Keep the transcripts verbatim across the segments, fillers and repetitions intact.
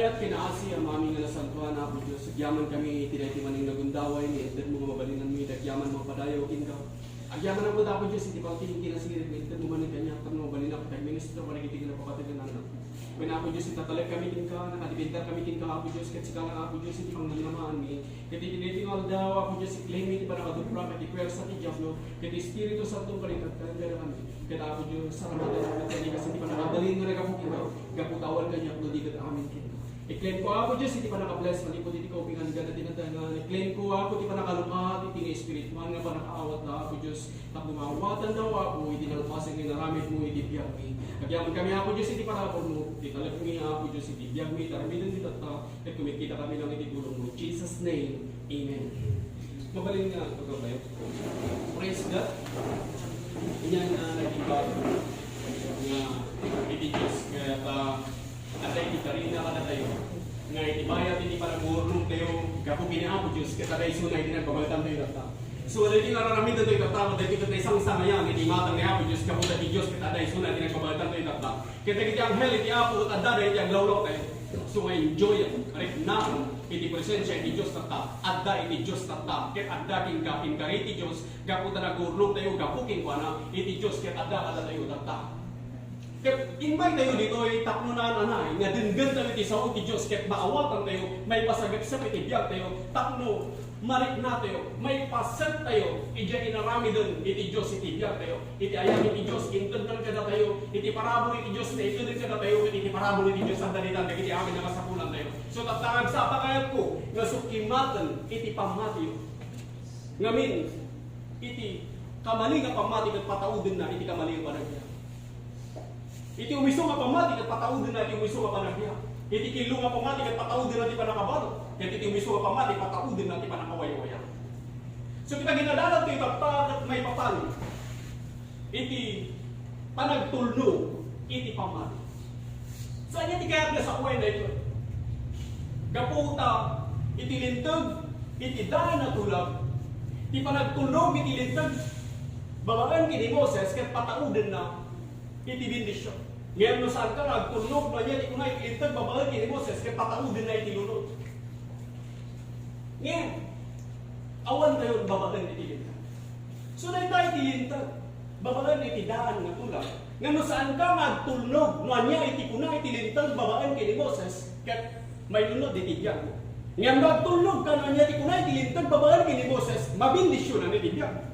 Ket pinaasi, Ama mi nga nasantoan, Apo Dios, agyaman kami iti daytoy manen nga gundaway nga intedmo nga mabalinanmi, agyaman mapadayaw kenka. Agyaman, Apo, Apo Dios, iti pagtingin kinasirib nga intedmo manen kaniak tapno mabalin ket agministro kadagiti nga napapateg nga anak. Wen, Apo Dios, itatalik kami kenka, nakadepender kami kenka, Apo Dios, ket sika lang, Apo Dios, iti pangnamnamaanmi. Ket iti daytoy nga aldaw, Apo Dios, i-claim iti pannakadupra ket iti puersa ti Diablo, ket ti Espiritu Santo nga panangtagtagna kadakami. Ket, Apo Dios, saramatan ket kanikas iti pannakabalin nga naggapu kenka, gapu ta awan kaniak no di ket amin kenka. I-claim ko, Apo Dios, iti pannakabless manipud iti kaubingan nga dati nadangan. I-claim ko, Apo, iti pannakalumat, iti nga espiritu man nga pannakaawatda, Apo Dios, tapno maawatan daw, Apo, iti nalpasen nga inaramidmo iti biagmi. Agyaman kami, Apo Dios, iti paraburmo, iti talekmi, Apo Dios, iti biagmi, iti aramiden ti tatta, ket kumikita kami lang iti tulongmo. In Jesus' name, amen. Mabalin nga pagkabayo. Praise God. Inya nga naging bago nga iti Dios, kaya ta, adda iti karina kadatayo, nga iti bayat iti panagurnongtayo, gapu ken ni Apo Dios, ket adda isuna iti nagbabaetantayo tatta. So, adda iti nararamidentayo tatta, adda iti ket naisangsangayan iti imatang ni Apo Dios, gapu ta iti Dios, ket adda isuna iti nagbabaetantayo tatta. Ket dagiti anghel iti Apo, ket adda iti aglawlawtayo. So, nga enjoy, riknaan iti presensia iti Dios tatta, adda iti Dios tatta, ket adda kenka, ken kari ti Dios, gapu ta nagurnongtayo, gapu kenkuana, iti Dios, ket adda kadatayo tatta. Ket immaytayo ditoy tapno naan-anay nga denggentayo iti sao ti Dios ket maawatantayo, maipasagepsep iti biagtayo tapno mariknatayo, maipasettayo idiay inaramiden iti Dios iti biagtayo. Iti ayat iti Dios, intednan kadatayo, iti parabur iti Dios, naiteden kadatayo, ket iti parabur iti Dios, adda ditan dagiti amin a masapulantayo. So, tatta nga agsapa kayatko nga sukimaten iti pammatiyo. Ngamin, iti kamali nga pammati ket pataudenna iti kamali nga panagbiag. Iti umiso nga pammati ket pataudenna iti umiso nga panagbiag. Iti killo nga pammati ket pataudenna ti pannakabalud. Ket iti umiso nga pammati pataudenna ti pannakawayawaya. So, kita ginadalagto itatta ket maipapan iti panagtulnog iti pammati. So, ania ti kayat nga sawen daytoy? Gapu ta iti Linteg, iti daan a tulag, ti panagtulnog iti Linteg babaen ken ni Moses ket pataudenna iti bendision. Ngem no saanka nga agtulnog, no ania ti kuna iti Linteg babaen ken ni Moses ket pataudenna iti lunod. Ngem, awan tayo babaen iti Linteg. So, dayta iti Linteg babaen iti daan nga tulag. Nga no saanka nga agtulnog, no ania iti kuna iti Linteg babaen ken ni Moses, ket mailunod iti biagmo. Ngem no agtulnogka, no ania iti kuna iti Linteg babaen ken ni Moses, mabendisionan iti biagmo.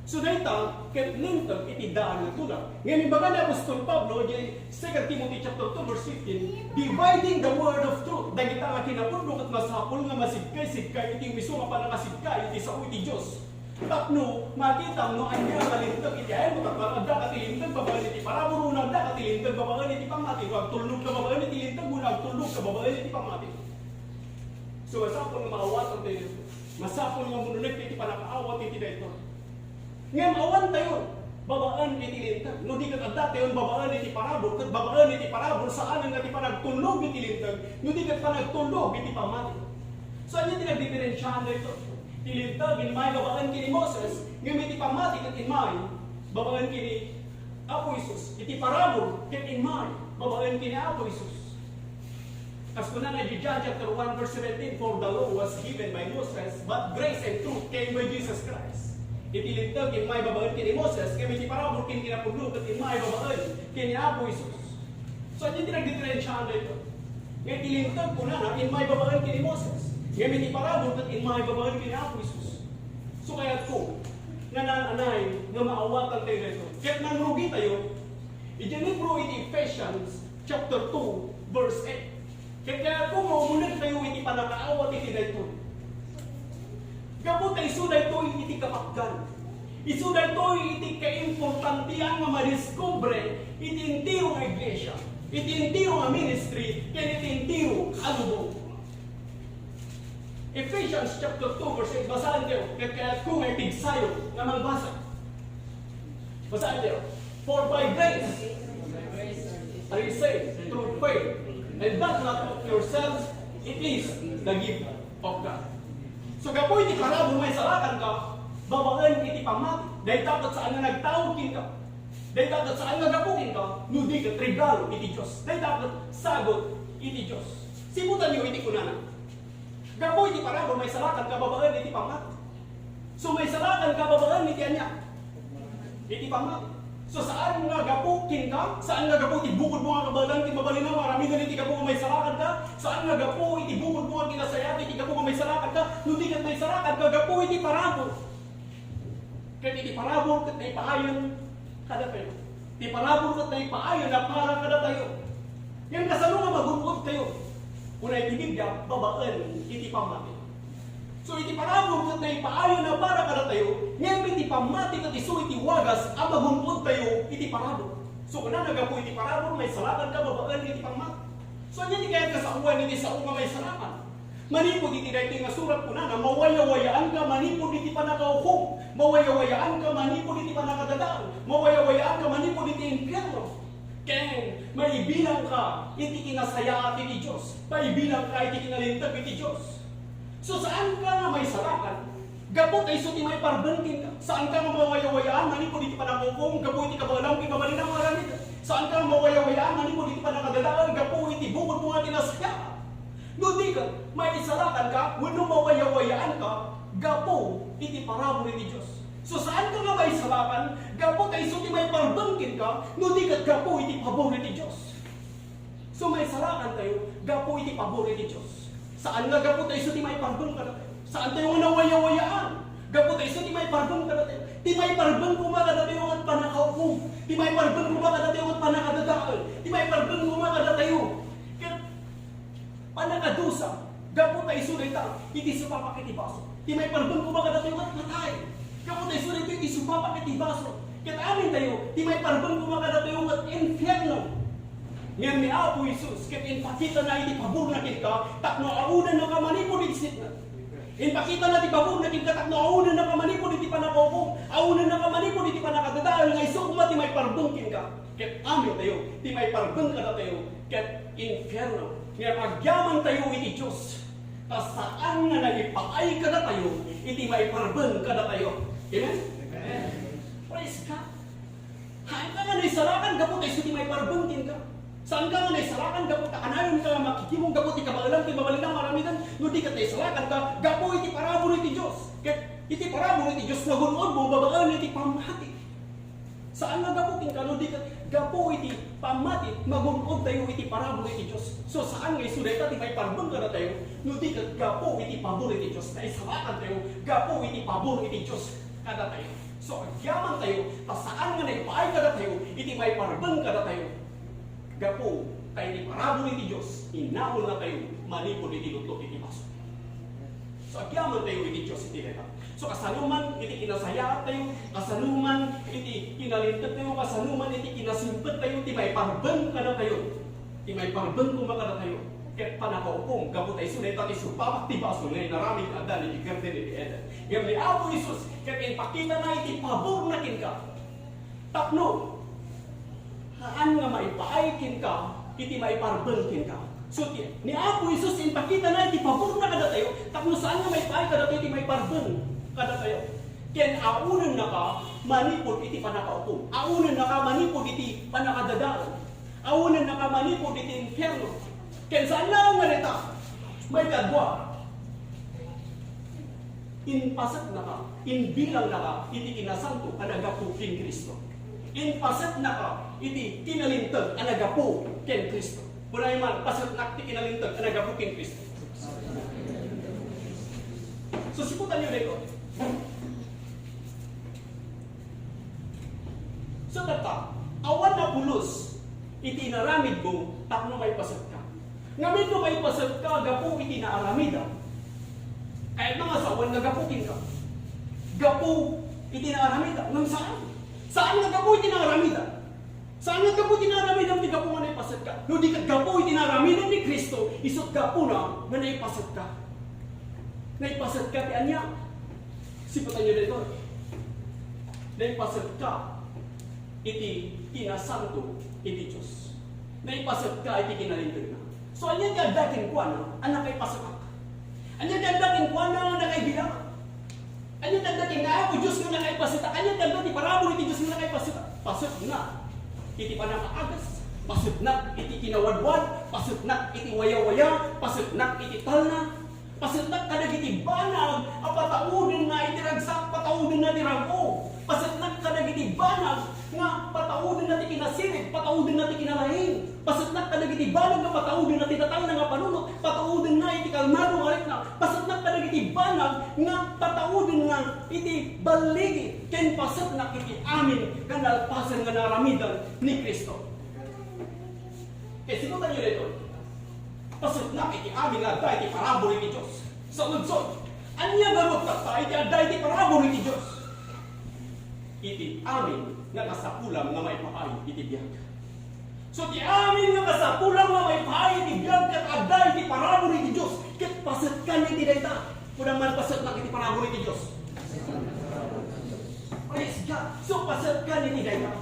So, dayta ket Linteg iti daan nga tulag. Ngem imbaga ni apostol Pablo, iti Second Timothy chapter two, verse fifteen, "Dividing the word of truth." Dagita nga kinapudno ket masapul nga masigkay-sigkay iti umiso nga pannakasigkay iti sao iti Dios. Tapno makitam no ania nga Linteg iti ayatmo, tapno adda ka ti Linteg babaen iti parabur, wenno adda ka ti Linteg babaen iti pammati, wenno agtulnogka babaen iti Linteg, wenno agtulnogka babaen iti pammati. So, masapul nga maawatantayo. Masapul nga umunonek iti pannakaawat iti daytoy. Ngem awan tayo babaen iti Linteg. No di ket adda tayo babaen iti parabur, ket babaen iti parabur, saanen nga ti panagtulnog iti Linteg, no di ket panagtulnog iti pammati. So, ania ti nagdiferensiaan daytoy? Ti Linteg, immay babaen ken ni Moses, ngem iti pammati ket immay babaen ken ni Apo Jesus. Iti parabur ket immay babaen ken ni Apo Jesus. Kas kunana iti John chapter one verse seventeen, "For the law was given by Moses, but grace and truth came by Jesus Christ." Iti Linteg, immay babaen ken ni Moses, ngem iti parabur ken kinapudno ket immay babaen ken ni Apo Jesus. So, ania ti nagdiferensiaan daytoy? Nga iti Linteg, kunana, immay babaen ken ni Moses, ngem iti parabur ket immay babaen ken ni Apo Jesus. So, kayatko nga naan-anay nga maawatantayo daytoy. Ket nangrugi tayo, iti libro iti Ephesians chapter two, verse eight. Ket kayatko nga umunegtayo iti pannakaawat iti daytoy. Gapu ta isu daytoy iti kapatgan. Isu daytoy iti kaimportantian nga madiskubre iti entero nga iglesia, iti entero nga ministry, ken iti entero a lubong. Ephesians chapter two, verse eight, basaentayo, ket kayatko nga ipigsayo nga mangbasa. Basaentayo, "For by grace are you saved through faith, and that not of yourselves, it is the gift of God." So, gapu iti parabur, maisalakanka babaen iti pammati. Dayta ket saan nga nagtaud kenka. Dayta ket saan nga gapu kenka, no di ket regalo iti Dios. Dayta ket sagut iti Dios. Siputanyo iti kunana. Gapu iti parabur, maisalakanka babaen iti pammati. So, maisalakanka babaen iti ania? Iti pammati. So, saan nga gapu kenka, saan nga gapu iti bukodmo nga kabaelan ken mabalin a nga aramiden iti gapu nga maisalakanka, saan nga gapu iti bukodmo nga kinasayaat iti gapu nga maisalakanka, no di ket maisalakanka gapu iti parabur. Ket iti parabur ket naipaayen kadatayo. Iti parabur ket naipaayen a para kadatayo. Ngem kasano nga magun-odtayo? Kuna iti Biblia, babaen iti pammati. So, iti parabur ket naipaayen a para kadatayo, ngem iti pammati ket isu iti wagas a magun-odtayo iti parabur. So, kunana, gapu iti parabur, maisalakanka babaen iti pammati. So, ania ti kayatna a sawen iti sao nga maisalakan? Manipud iti daytoy nga surat, kunana, mawayawayaanka manipud iti pannakaukom, mawayawayaanka manipud iti pannakadadael, mawayawayaanka manipud iti impierno. Ken maibilangka iti kinasayaat iti Dios, maibilangka iti kinalinteg iti Dios. So, saanka nga maisalakan gapu ta isu ti maiparben kenka. Saanka nga mawayawayaan manipud iti pannakaukom, gapu iti kabaelam ken mabalin a nga aramid. Saanka nga mawayawayaan manipud iti pannakadadael, gapu iti bukodmo nga kinasayaat. No di ket, maisalakanka wenno mawayawayaanka gapu iti parabur iti Dios. So, saanka nga maisalakan gapu ta isu ti maiparben kenka, no di ket gapu iti pabor iti Dios. So, maisalakantayo gapu iti pabor iti Dios. Saan nga gapu ta isu ti maiparben kadatayo. Saantayo nga nawayawayaan gapu ta isu ti maiparben kadatayo. Ti maiparben koma kadatayo ket pannakaukom. Ti maiparben koma kadatayo ket pannakadadael. Ti maiparben koma kadatayo ket pannakadusa, gapu ta isu dayta iti supapak iti basol. Ti maiparben koma kadatayo ket patay. Gapu ta isu dayta iti supapak iti basol. Ket amintayo, ti maiparben koma kadatayo ket infierno. Ngem ni Apo Jesus, ket impakitana iti paborna kenka, tapno aunennaka manipud iti sipnget. Impakitana ti paborna kenka, tapno aunennaka manipud iti pannakaukom, aunennaka manipud iti pannakadadael, nga isu koma ti maiparben kenka. Ket amintayo, ti maiparben kadatayo, ket infierno. Ngem agyamantayo iti Dios, ta saan nga naipaay kadatayo iti maiparben kadatayo. Amen? Amen. Praise God. Saanka nga naisalakan gapu ta isu ti maiparben kenka. Saanka nga naisalakan gapu ta kanayonka nga makikimong gapu ti kabaelam ken mabalin a nga aramiden, no di ket naisalakanka gapu iti parabur iti Dios. Ket iti parabur iti Dios, nagun-odmo babaen iti pammati. Saan nga gapu kenka, no di ket gapu iti pammati, magun-odtayo iti parabur iti Dios. So, saan nga isu dayta ti maiparben kadatayo, no di ket gapu iti pabor iti Dios. Naisalakantayo gapu iti pabor iti Dios kadatayo. So, agyamantayo, ta saan nga naipaay kadatayo iti maiparben kadatayo. Gapu ta iti parabur iti Dios, innaulnatayo manipud iti lutlo iti basol. So, agyamantayo iti Dios iti dayta. So, kasano man iti kinasayaat tayo, kasano man iti kinalinteg tayo, kasano man iti kinasingpet tayo, ti maiparben kadatayo. Ti maiparben koma kadatayo. Ket pannakaukom, gapu ta isu dayta ti supapak ti basol nga inaramid ni Adan iti garden iti Eden. Ngem ni Apo Jesus, ket impakitana iti paborna kenka. Tapno, saan nga maipaay kenka iti maiparben kenka. So, ti, ni Apo Jesus, impakitana iti paborna kadatayo, tapno saan nga maipaay kadatayo iti maiparben kadatayo. Ken aunennaka manipud iti pannakaukom. Aunennaka manipud iti pannakadadael. Aunennaka manipud iti infierno. Ken saan nga dayta, maikadua, inpasetnaka, inbilangnaka iti kinasanto a naggapu ken Cristo. Inpasetnaka iti kinalinteg a naggapu ken Cristo. Kunana man, pasetnak ti kinalinteg a naggapu ken Cristo. So, siputanyo daytoy. So, tatta, awan a pulos iti inaramidmo tapno maipasetka. Ngamin no maipasetka gapu iti naaramidam, kayatna nga sawen nga gapu kenka. Gapu iti naaramidam, ngem saan. Saan nga gapu iti naaramidam. Saan nga gapu iti naaramidam ti gapu nga naipasetka. No di ket gapu iti naaramidam ni Cristo, isut' gapuna nga naipasetka. Naipasetka ti ania? Siputanyo daytoy. Naipasetka iti kinasanto iti Dios. Naipasetka iti kinalintegna. So, ania ti adda kenkuana a nakaipasetak? Ania ti adda kenkuana a nakaibilangak? Ania ti adda ti Apo Dios nga nakaipasetak? Ania ti adda ti parabur iti Dios nga nakaipasetak? Pasetna iti pannakaagas. Pasetnak iti kinawadwad, pasetnak iti wayawaya, pasetnak iti talna, pasetnak kadagiti banag a pataudenna iti ragsak, pataudenna ti rago. Pasetnak kadagiti banag nga pataudenna ti kinasirib, pataudenna ti kinalaing. Pasetnak kadagiti banag nga pataudenna ti natalna nga panunot, pataudenna iti kalmado nga rikna. Pasetnak kadagiti banag nga pataudenna iti balligi, ken pasetnak iti amin nga nalpasen nga naaramidan ni Cristo. Kay sino tayo dito? Pasetnak iti amin nga adda iti parabur iti Dios. Sa unsod, ania ngarud tatta iti adda iti parabur iti Dios? Iti amin nga kasapulam nga maipaay iti biag. So, ti amin nga kasapulam nga maipaay iti biag ket adda iti parabur iti Dios, ket pasetkan iti dayta. Kuna man, pasetnak iti parabur iti Dios. Praise God. So, pasetkan iti dayta.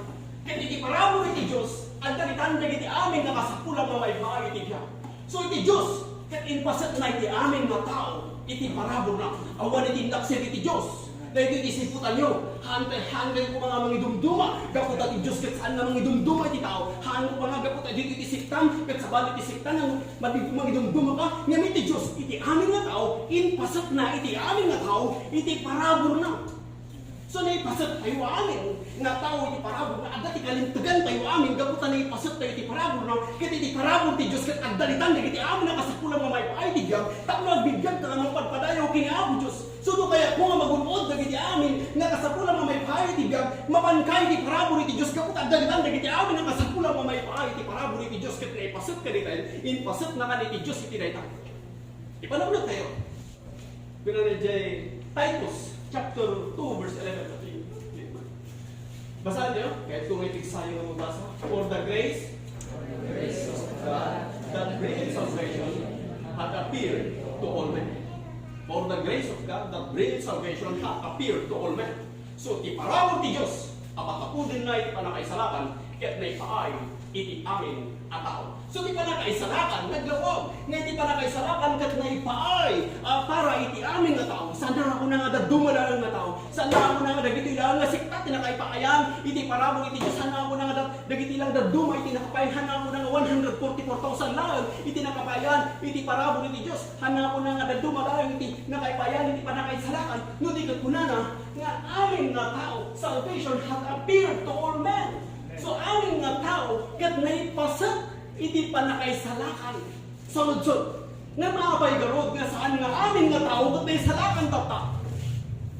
Ket iti parabur iti Dios, adda ditan dagiti amin nga kasapulan nga maipaay iti biag. So, iti Dios, ket impasetna iti amin nga tao iti paraburna. Awan iti indaksil iti Dios. Daytoy iti siputanyo, haantay, haantay ko nga mangidumduma, gapu ta ti Dios ket saan nga mangidumduma iti tao. Haan ko nga gapu ta dito iti sektam, ket sabali iti sekta nga madi-, mangidumduma ka, ngem iti Dios, iti amin nga tao, impasetna iti amin nga tao, iti paraburna. So, naipaset tayo amin nga tao iti parabur nga adda ti kalintegan tayo amin gapu ta naipaset tayo iti parabur, no? Ket iti parabur ti Dios ket agdalitan dagiti amin a kasapulan nga maipaay iti biag tapno agbibiag ta nga mangpadpadayaw ken ni Apo Dios. So, no kayatmo nga magun-od dagiti amin nga kasapulan nga maipaay iti biag, mapanka iti parabur iti Dios gapu ta agdalitan dagiti amin a kasapulan nga maipaay iti parabur iti Dios ket naipaset kadagita, impasetna kan iti Dios iti dayta. Ipanawag tayo. Kuna na jay Titus chapter two, verse eleven. Basaanyo, kayatko nga ipigsayo nga mabasa. For the grace, grace of God that bringeth salvation hath appeared to all men. For the grace of God that bringeth salvation hath appeared to all men. So, ti parabur ti Dios a patapudenna iti pannakaisalakan ket naipaay iti amin a tao. So, ti pannakaisalakan, naglawag nga iti pannakaisalakan ket naipaay, ah, para iti amin nga tao. Saan nga kuna nga dadduma laeng nga tao. Saan nga kuna nga dagitoy laeng nga sekta ti nakaipaayan iti parabur iti Dios. Saan nga kuna nga da-, dagitoy laeng dadduma iti nakapaayan. Saan nga kuna nga one hundred forty-four thousand laeng iti nakapaayan iti parabur iti Dios. Saan nga kuna nga dadduma laeng iti nakaipayan iti pannakaisalakan. No di ket kunana nga amin nga tao, salvation hath appeared to all men. So, amin nga tao ket naipaset iti pannakaisalakan. Saludsod, nga maapay garud nga saan nga amin nga tao ket naisalakan tatta?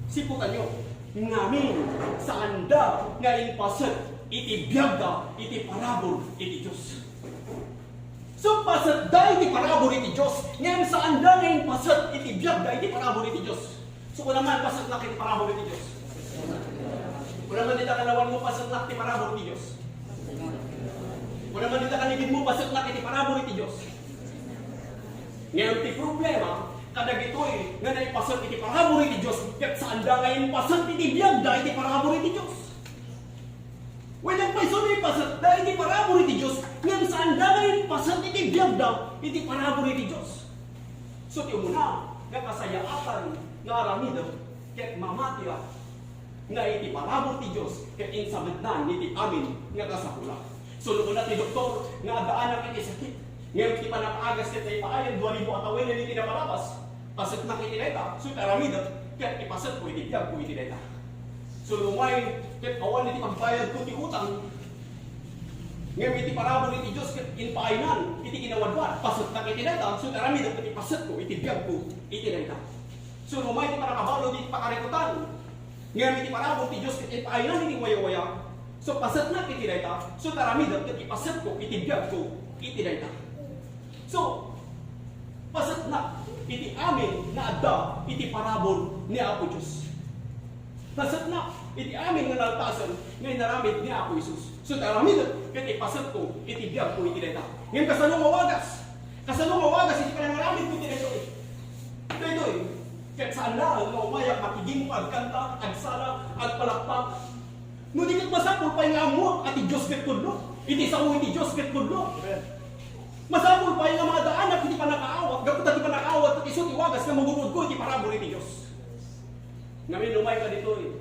Siputanyo, ngamin, saanda nga impaset iti biagda iti parabur iti Dios. So, pasetda iti parabur iti Dios, ngem saanda nga impaset iti biagda iti parabur iti Dios. So, kuna man, pasetnak iti parabur iti Dios. Kuna man dita kanawanmo, pasetnak iti parabur iti Dios. Kuna man dita kanigidmo, pasetnak iti parabur iti Dios. Ngem ti problema, kadagitoy nga naipaset iti parabur iti Dios, ket saanda nga impaset iti biagda iti parabur iti Dios. Wen, nagpayso nga ipasetda iti parabur iti Dios, ngem saanda nga impaset iti biagda iti parabur iti Dios. So, ti umuna nga kasayaatan nga aramidek ket mamatiak nga iti parabur ti Dios ket insametnan iti amin nga kasapulan. So, no kuna ti doktor nga addaanak iti sakit, ngem ti pannakaagas ket naipaayan, dua ribu a tawen iti napalabas. Pasetnak iti dayta, so, ti aramidek ket ipasetko iti biagko iti dayta. So, no umay ket awan iti pagbayadko ti utang, ngem iti parabur iti Dios ket impaaynan iti kinawadwad, pasetnak iti dayta, so, ti aramidek ket ipasetko iti biagko iti dayta. So, no umay ti pannakabalud iti pakarikutan, ngem iti parabur ti Dios ket impaaynan iti wayawaya, so, pasetnak iti dayta, so, ti aramidek ket ipasetko iti biagko iti dayta. So, pasetnak iti amin nga adda iti parabur ni Apo Dios. Pasetnak iti amin nga nalpasen nga inaramid ni Apo Jesus. So, ti aramidek ket ipasetko iti biagko iti dayta. Ngem kasano nga wagas? Kasano nga wagas iti panangaramidko iti daytoy? Daytoy, ket saan laeng nga umayak makigimpo, agkanta, agsala, agpalakpak. No di ket masapul pay nga ammoak a ti Dios ket pudno, iti sao iti Dios ket pudno. Amen. Masapul pay nga maadaanak iti pannakaawat, gapu ta ti pannakaawat ket isu ti wagas nga magun-odko iti parabur iti Dios. Ngamin, umayka ditoy,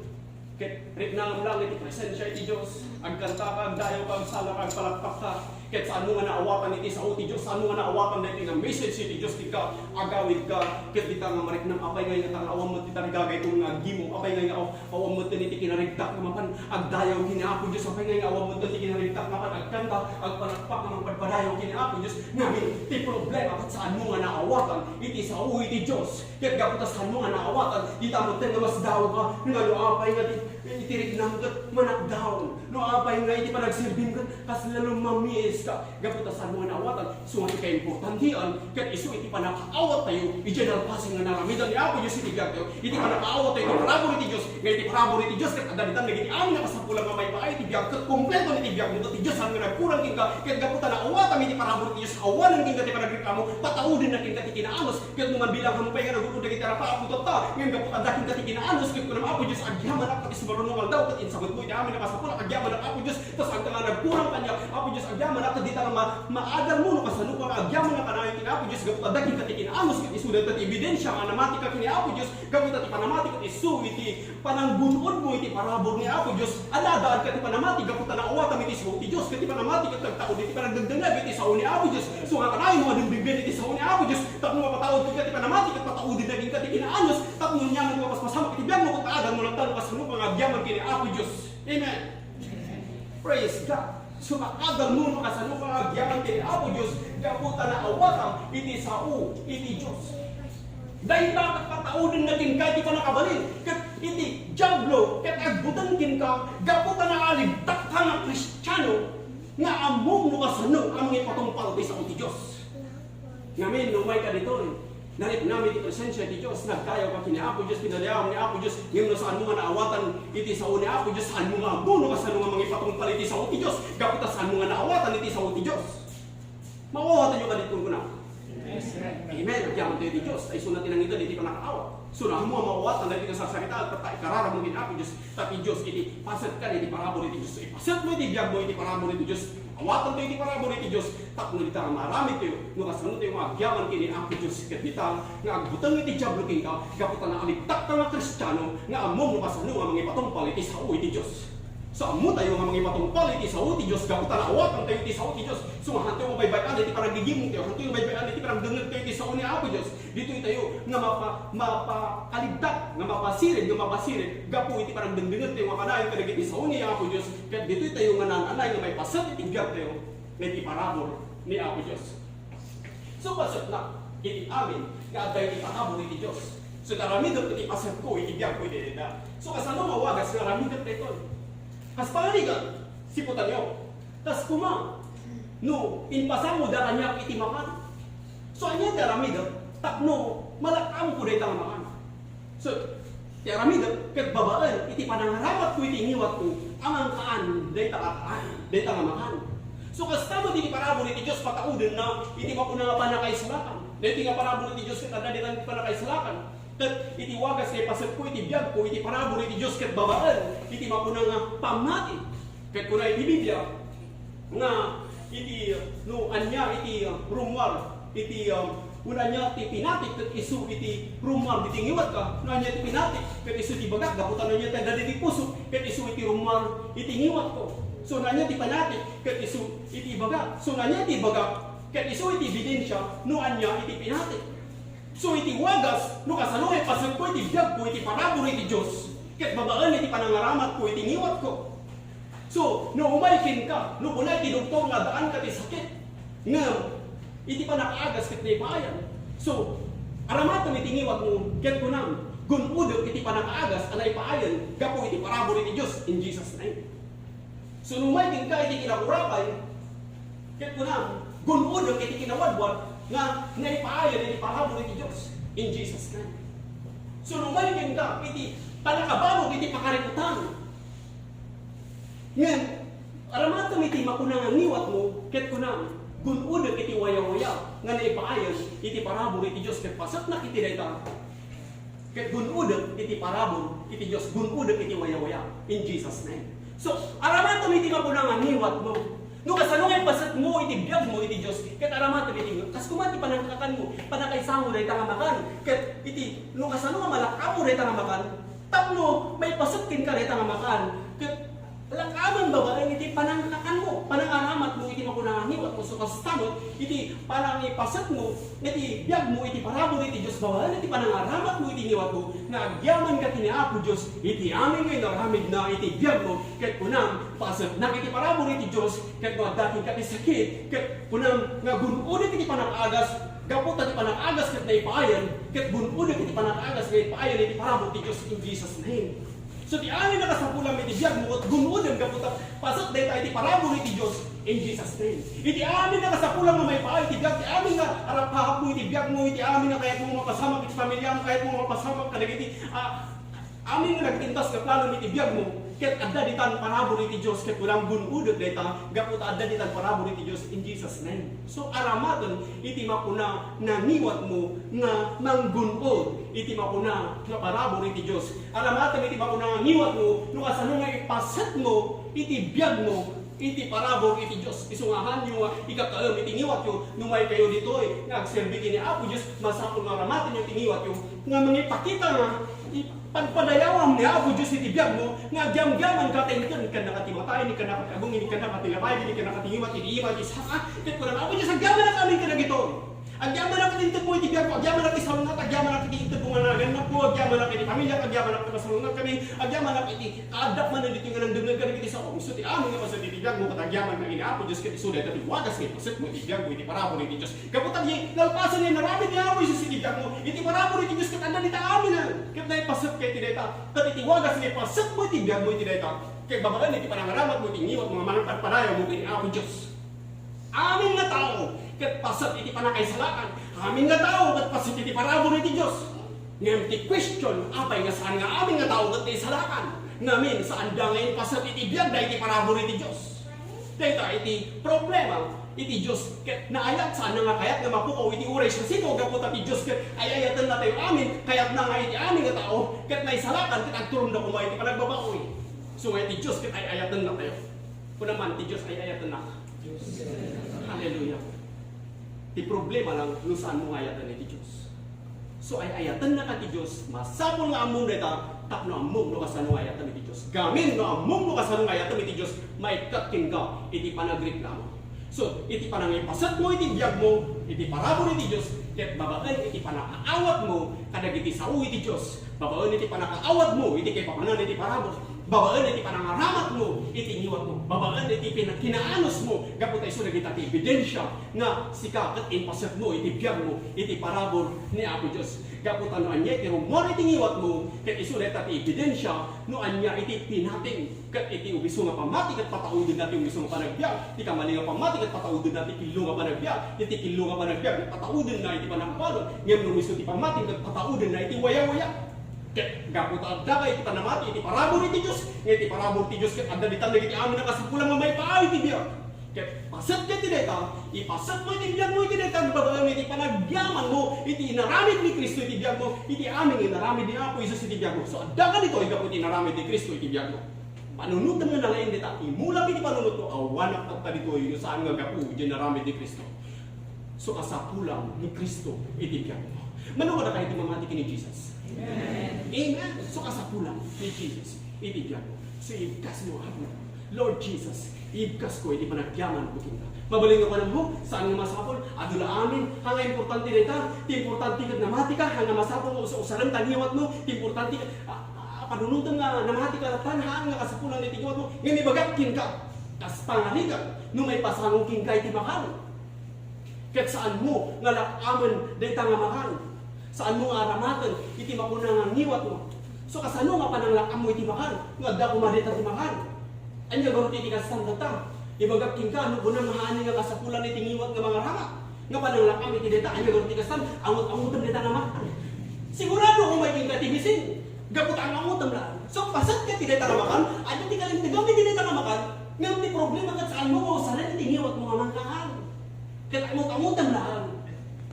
ket riknam lang iti presensia iti Dios, agkantaka, agdayawka, agsalaka, agpalakpakka, Ket saanmo nga naawatan iti sao ti Dios, saanmo nga naawatan daytoy nga message iti Dios, dika agawid ka, ket dita nga mariknam, apay ngay nga ta nga awan met ti tarigagayto nga aggimong, apay ngay nga aw-, awan met ti kinarigtak nga mapan agdayaw ken ni Apo Dios, apay ngay nga awan met ti kinarigtak nga mapan agkanta, agpalakpak nga mangpadpadayaw ken ni Apo Dios. Ngamin, ti problema, ket saanmo nga naawatan iti sao iti Dios, ket gapu ta saanmo nga naawatan, dita met nga masdaow ka, nga no apay nga ti, iti riknam ket manakdaw, no apay nga iti panagserbim ket kasla lumammiis ka. Gapu ta saanmo nga naawatan, isu nga ti kaimportantian, ket isu iti pannakaawat tayo, idiay nalpasen nga naramidan ni Apo Dios iti biag tayo, iti pannakaawat tayo iti parabur iti Dios, nga iti parabur iti Dios, ket adda ditan dagiti amin a kasapulan nga maipaay iti biag, ket kompleto iti biag mo, ket ti Dios nga nagkurang kenka, ket gapu ta naawatam iti parabur iti Dios, awanen kenka ti panagreklamo, pataudenna kenka ti kinaanus, ket no manbilangam pay nga nagun-od dagiti rapaak, Apo Tatta, ngem gapu ta adda kenka ti kinaanus, ket kunam, Apo Dios, agyamanak, ket isu marunong aldaw, ket insabetmo iti amin a kasapulan, agyamanak, Apo Dios, ta saanka nga nagkurang kaniak, Apo Dios, agyamanak, ket dita nga ma-, maadalmo no kasano ka nga agyamanak kanayon ken Apo Dios, gapu ta adda kenka ti kinaanus, ket isu dayta ti ebidensia nga namati ka ken ni Apo Dios, gapu ta ti panamati ket isu iti pananggun-odmo iti parabur ni Apo Dios. Adda, adda ka ti panamati, gapu ta naawatam iti sao ti Dios, ket ti panamati ket nagtaud iti panagdengdengngeg iti sao ni Apo Dios. Isu nga kanayon nga dumdenggen iti sao ni Apo Dios, tapno mapataud kenka ti panamati, ket pataudenna kenka ti kinaanus, tapno ania nga mapaspasamak iti biagmo, ket aadalmo latta no kasano ka nga agyaman ken ni Apo Dios. Amen. Praise God. So, aadalmo no kasano ka nga agyaman ken ni Apo Dios, gapu ta naawatam iti sao iti Dios. Dayta ket pataudenna kenka iti pannakabalin, ket iti Diablo, ket agbuteng kenka, gapu ta naalligtak ka nga Kristiano, nga ammom no kasano a mangipatungpal ti sao ti Dios. Ngamin, no umay ka ditoy, naripnam iti presensia ti Dios, nagdayaw ka ken ni Apo Dios, pinadayawam ni Apo Dios, ngem no saanmo nga naawatan iti sao ni Apo Dios, saanmo nga ammo no kasano nga mangipatungpal iti sao ti Dios, gapu ta saanmo nga naawatan iti sao ti Dios. Maawatan yo kadi ti kunkunam? Amen. Agyaman tayo ti Dios. Ay, isu ti nangited iti pannakaawat. So, no ammo a maawatan daytoy nga sarsarita, ta ikararag mo ken Apo Dios. Ta ti Dios iti paset ka iti parabur iti Dios. Ipaset mo iti biag mo iti parabur iti Dios. Awatan tayo iti parabur iti Dios. Tapno dita nga maaramid tayo, no kasano tayo nga agyaman ken ni Apo Dios. Ket dita nga agbuteng iti Diablo kenka, gapu ta naalligtak ka nga Kristiano, nga ammom no kasano nga mangipatungpal iti sao iti Dios. So, ammo tayo nga mangipatungpal iti sao ti Dios, gapu ta naawatan tayo iti sao ti Dios. So, hanto nga baybay-an iti panagigimong tayo, hanto nga baybay-an iti panagdengngeg tayo iti sao ni Apo Dios. Ditoy tayo nga mapa-, mapakaligtak, nga mapasired, nga mapasired, gapu iti panagdengdengngeg tayo nga kanayon kadagiti sao ni Apo Dios. Ket ditoy tayo nga naan-anay nga maipaset iti biag tayo, nga iti parabur ni Apo Dios. So, pasetna iti amin nga adda iti parabur iti Dios. So, aramidek iti pasetko iti biagko iti dayta. So, kasano nga wagas nga aramidek daytoy? Kas pangarigan, siputanyo. Kas koma, no, impasangoda kaniak iti makan. So, ania ti aramidek tapno malak-amko dayta nga makan? So, ti aramidek ket babaen iti panangaramatko iti ngiwatko a mangkaan dayta nga kaan, dayta nga makan. So, kasta met iti parabur iti Dios, pataudenna iti makuna nga pannakaisalakan. Daytoy nga parabur iti Dios ket adda ditan pannakaisalakan. Ket iti wagas nga ipasetko iti biagko iti parabur iti Dios ket babaen iti makuna nga pammati. Ket kuna iti Biblia nga iti, no ania iti, uh, rummuar iti, um, no ania ti pinatik ket isu iti rummuar iti ngiwatka, no ania ti pinatik ket isu ti bagak, gapu ta no ania ti adda iti puso ket isu iti rummuar iti ngiwatko. So, no ania ti pinatik ket isu iti bagak. So, no ania ti bagak ket isu iti ebidensia no ania iti pinatik. So, iti wagas, no kasano nga ipasetko iti biagko iti parabur iti Dios, ket babaen iti panangaramatko iti ngiwatko. So, no umay kenka, no kuna iti doktor nga addaan ka ti sakit, ngem iti pannakaagas ket naipaayan. So, aramatem iti ngiwatmo, ket kunam, gun-odek iti pannakaagas a naipaayan gapu iti parabur iti Dios, in Jesus' name. So, no umay kenka iti kinakurapay, ket kunam, gun-odek iti kinawadwad nga naipaayan iti parabur iti Dios, in Jesus' name. So, no umay kenka iti pannakabalog iti pakarikutan, ngem aramatem iti makuna nga ngiwatmo, ket kunam, gun-odek iti wayawaya nga naipaayan iti parabur iti Dios, ket pasetnak iti dayta. Ket gun-odek iti parabur iti Dios, gun-odek iti wayawaya, in Jesus' name. So, aramatem iti makuna nga ngiwatmo. No kasano nga ipasetmo iti biagmo iti Dios, ket aramatem iti ngiwat. Kas koma ti panangkakanmo, pannakaisango dayta nga makan. Ket iti, no kasano nga malak-ammo dayta nga makan, tapno maipaset kenka dayta nga makan, ket Lakamen babaen iti panangkakanmo, panangaramatmo iti makuna nga ngiwatmo, so kasta met iti panangipasetmo iti biagmo iti parabur iti Dios babaen iti panangaramatmo iti ngiwatmo nga agyaman ka ken ni Apo Dios iti amin nga inaramidna iti biagmo, ket kunam, pasetnak iti parabur iti Dios, ket no adda kenka ti sakit, ket kunam nga gun-odek iti panag-agas, gapu ta ti panag-agas ket naipaayan, ket gun-odek iti panag-agas nga ipaayan iti parabur ti Dios in Jesus' name. So, ti amin a kasapulam iti biagmo, ket gun-odem gapu ta paset dayta iti parabur iti Dios in Jesus' name. Iti amin a kasapulam nga maipaay iti biag, ti amin nga arap-, hapmo iti biagmo, iti amin a kayatmo mapasamak iti pamiliam, kayatmo mapasamak kadagiti, ah, amin nga nagpintas nga planom iti biagmo, ket adda ditan parabur iti Dios, ket kunam gun-odek dayta, gapu ta adda ditan parabur iti Dios in Jesus' name. So, aramaten iti makuna nga ngiwatmo nga manggun-od iti makuna nga parabur iti Dios. Aramaten iti makuna nga ngiwatmo no kasano nga ipasetmo iti biagmo iti parabur iti Dios. Isu nga haanyo nga ikakaem iti ngiwatyo, no maikayo ditoy nga agserbi ken ni Apo Dios, masapul nga aramatenyo iti ngiwatyo nga mangipakita nga i-, padpadayawam ni Apo Dios iti biagmo, nga agyamgyaman ka ta inton ikkannaka ti matay, ikkannaka ti agong, ikkannaka ti labay, ikkannaka ti ngiwat, iti ima, iti saka, ket kunam, Apo Dios, agyamanak amin kadagitoy. Agyamanak iti intedmo iti biagko, agyamanak iti salungat, agyamanak iti intedmo nga nagannapko, agyamanak iti pamiliak, agyamanak iti masalungat kami, agyamanak iti kaaddak manen ditoy nga nangdengngeg kadagiti saom. So, ti amin nga paset iti biagmo, ket agyaman nga ni Apo Dios, ket isu dayta ti wagas nga ipasetmo iti biagmo, iti parabur iti Dios. Gapu ta di, nalpasen nga inaramid ni Apo Jesus iti biagmo, iti parabur iti Dios, ket adda dita amin, ket naipaset ka iti dayta, ket iti wagas nga ipasetmo iti biagmo iti dayta, ket babaen iti panangaramatmo iti ngiwatmo nga mangpadpadayawmo ken ni Apo Dios. Amin nga tao ket paset iti pannakaisalakan. Amin nga tao ket paset iti parabur iti Dios. Ngem ti question, apay nga saan nga amin nga tao ket naisalakan? Ngamin, saanda nga impaset iti biagda iti parabur iti Dios. Dayta iti problema iti Dios ket naayat, saanna nga kayat nga mapukaw iti uray siasino, gapu ta ti Dios ket ay-ayatenna tayo amin, kayatna nga iti amin nga tao ket naisalakan ket agturongda koma iti panagbabawi. So nga iti Dios ket ay-ayatenna tayo. Kuna man ti Dios ay-ayatennak. Hallelujah. Ti problema lang no saanmo nga ayaten iti Dios. So ay-ayatennak ti Dios, masapul nga ammom dayta tapno ammom no kasano nga ayatem iti Dios. Gamin no ammom no kasano nga ayatem iti Dios, maikkat kenka iti panagreklamo. So, iti panangipasetmo iti biagmo, iti parabur iti Dios, ket babaen iti panakaawatmo kadagiti sao iti Dios, babaen iti panakaawatmo iti kaipapanan iti parabur, babaen iti panangaramatmo iti ngiwatmo, babaen iti pina-, kinaanusmo, gapu ta isu dagita ti ebidensia nga sika ket impasetmo iti biagmo iti parabur ni Apo Dios. Gapu ta no ania iti rummuar iti ngiwatmo, ket isu dayta ti ebidensia no ania iti pinating, ket iti umiso nga pammati ket pataudenna ti umiso nga panagbiag, ti kamali nga pammati ket pataudenna ti kello nga panagbiag, iti kello nga panagbiag ket pataudenna iti pannakabalud, ngem no umiso ti pammati ket pataudenna iti wayawaya. Ket gapu ta adda ka iti panamati iti parabur iti Dios, nga iti parabur ti Dios ket adda ditan dagiti amin a kasapulan nga maipaay iti biag. Ket paset ket iti dayta, ipasetmo iti biagmo iti dayta, babaen iti panagyamanmo iti inaramid ni Cristo iti biagmo, iti amin nga inaramid ni Apo Jesus iti biagmo. So, adda ka ditoy gapu iti inaramid ni Cristo iti biagmo. Panunotem nga nalaing dita, imulak iti panunotmo, awanak tatta ditoy no saan nga gapu iti inaramid ni Cristo. So, kasapulan ni Cristo iti biagmo. Mano kadakayo ti mamati ken ni Jesus? Amen. Amen. So, kasapulan ni Jesus iti biagmo. So, ibkasmo, Apo. Lord Jesus, ibkasko iti panagyamanko kenka. Mabalin nga kunam, saan nga masapul? Adu la amin. Haan nga importante dayta. Ti importante ket namati ka. Haan nga masapul nga usa-usaren ta ngiwatmo. Ti importante ket, ah, ah, panunotem nga namati ka latta. Haan nga kasapulan iti ngiwatmo. Ngem ibagak kenka, kas pangarigan, no maipasango kenka iti makan. Ket saanmo nga lak-amen dayta nga makan. Saanmo nga aramaten iti makuna nga ngiwatmo. So, kasano nga pananglak-ammo iti makan? Nga adda koma dayta ti makan. Ania ngarud iti kastan dayta? Ibagak kenka, no kunam nga haan nga kasapulan iti ngiwat nga mangaramat. Nga pananglak-am iti dayta, ania ngarud iti kastan? Angot-angotem dayta nga makan. Sigurado, umay kenka ti bisin. Gapu ta angotem la. So, paset ket ti dayta nga makan, adda ti kalintegam iti dayta nga makan. Ngem ti problema ket saanmo nga usaren iti ngiwatmo nga mangkaan. Ket angot-angotem laeng.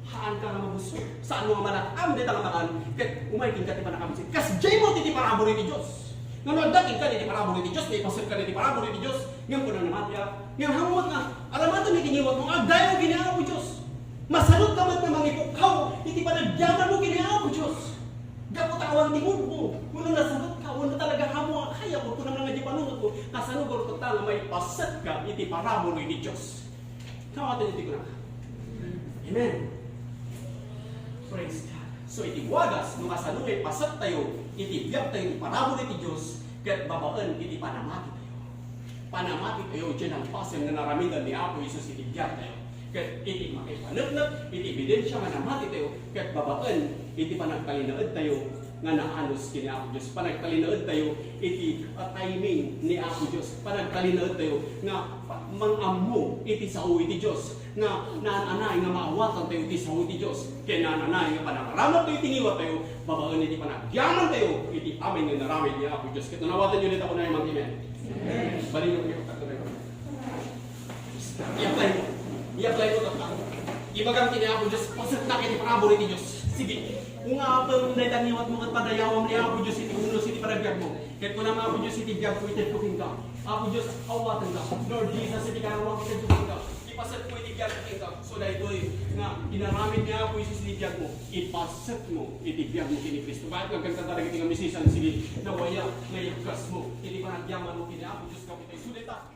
Haanka nga mabusor. Saanmo nga malak-am dayta nga makan. Ket umay kenka ti pannakabisin. Kasdiay met iti parabur iti Dios. Ngem no adda kenka iti parabur iti Dios, naipaset ka iti parabur iti Dios. Ngem kuna namatiak. Ngem haanmo nga aramaten iti ngiwatmo, agdayaw ken ni Apo Dios. Masalutka met nga mangipukkaw iti panagyamanmo ken ni Apo Dios. Gapu ta awan ti mudmo, wenno nasalutka, wenno talaga haanmo a kaya. Kunam nga di panunotmo, kasano garud kasta nga maipasetka iti parabur iti Dios? Kawaten iti kunaka. Amen. Praise God. So, iti wagas, no kasano nga ipasettayo iti biagtayo iti parabur iti Dios, ket babaen iti panamatitayo. Panamatitayo, diay nangpasen nga naramidan ni Apo Jesus iti biagtayo. Ket iti makaipaneknek, iti ebidensia nga namatitayo, ket babaen iti panagtalinaedtayo nga naanus ken ni Apo Dios. Panagtalinaedtayo iti, ah, timing ni Apo Dios. Panagtalinaedtayo nga pa-, mang-ammo iti sao iti Dios. Nga naan-anay nga maawatantayo iti sao iti Dios. Ken naan-anay nga panangaramatyo iti ngiwatayo, babaen iti panagyamantayo iti amin nga inaramid ni Apo Dios. Ket no nawatenyo dita, kunam nga amen. Amen. Balinyo kami pagkatuloy. I-apply mo. I-apply mo, tattao. Ibagam ken ni Apo Dios, pasetka iti parabur iti Dios. Sige. Ungapem dayta ngiwatmo ket padayawam ni Apo Dios iti unos iti panagbiagmo. Ket kunam nga, Apo Dios, iti biagko, itedko kenka. Apo Dios, awatenka. Lord Jesus, iti kararuak, itedko kenka. Ipasetko iti biagko kenka. So, daytoy nga inaramid ni Apo Jesus iti biagmo, ipasetmo iti biagmo ken ni Cristo. Bakit nga agkanta dagiti nga musician? Sige, nawayak nga iyakkasmo iti panagyamanmo ken ni Apo Dios, kapitay. Sulit ta.